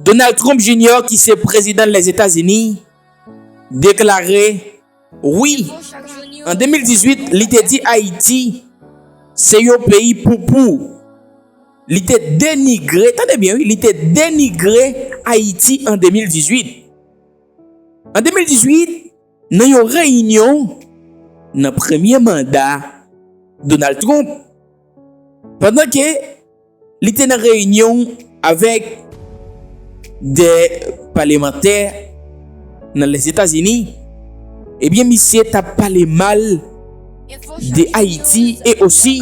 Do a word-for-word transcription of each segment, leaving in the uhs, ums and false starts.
Donald Trump Junior, ki se prezidan Lèzetazini, deklare wi, an de mil dizuit, li te di Ayiti se yon peyi poupou. Li te denigre, tande byen wi, li te denigre Ayiti an de mil dizuit. An de mil dizuit, nan yon reyinyon nan premye manda Donald Trump, pandan ke li te nan reyinyon avèk de palemantè nan Lèzetazini, ebyen, misye t ap pale mal de Ayiti e osi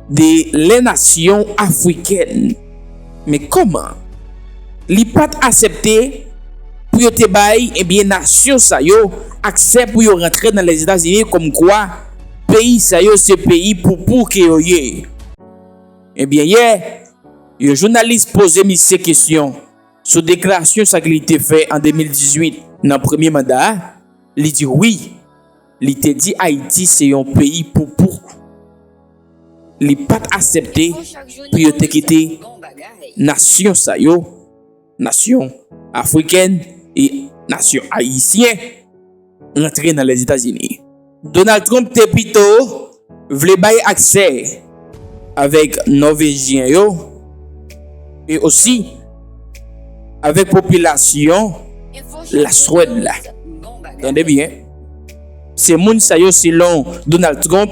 de lè nasyon afrikèn. Men kòman? Li pa t aksepte pou yo te bay, ebyen, nasyon sa yo aksè pou yo rantre nan Lèzetazini, kòmkwa peyi sa yo se peyi poupou ke yo ye. Ebyen, yè, yon jounalis poze misye kesyon sou deklarasyon sa ke li te fè an de mil dizuit nan premye manda a. Li di wi, li te di Ayiti se yon peyi poupou. Li pa t aksepte pou yo te kite nasyon sa yo, nasyon afrikèn e nasyon ayisyen, rantre nan Lèzetazini. Donald Trump te pito vle bay aksè avèk Nòvejyen yo e osi avèk popilasyon Laswèd la. Tande byen. Se moun sa yo, selon Donald Trump,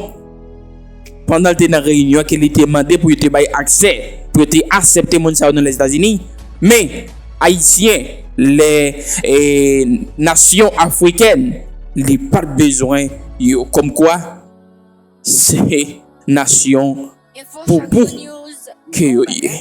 pandan l te nan reyinyon an, ke li te mande pou yo te bay aksè, pou yo te aksepte moun sa yo nan Lèzetazini. Men, Ayisyen, lè, e, nasyon afrikèn, li pa t bezwen yo. Kòmkwa, se nasyon poupou ke yo ye.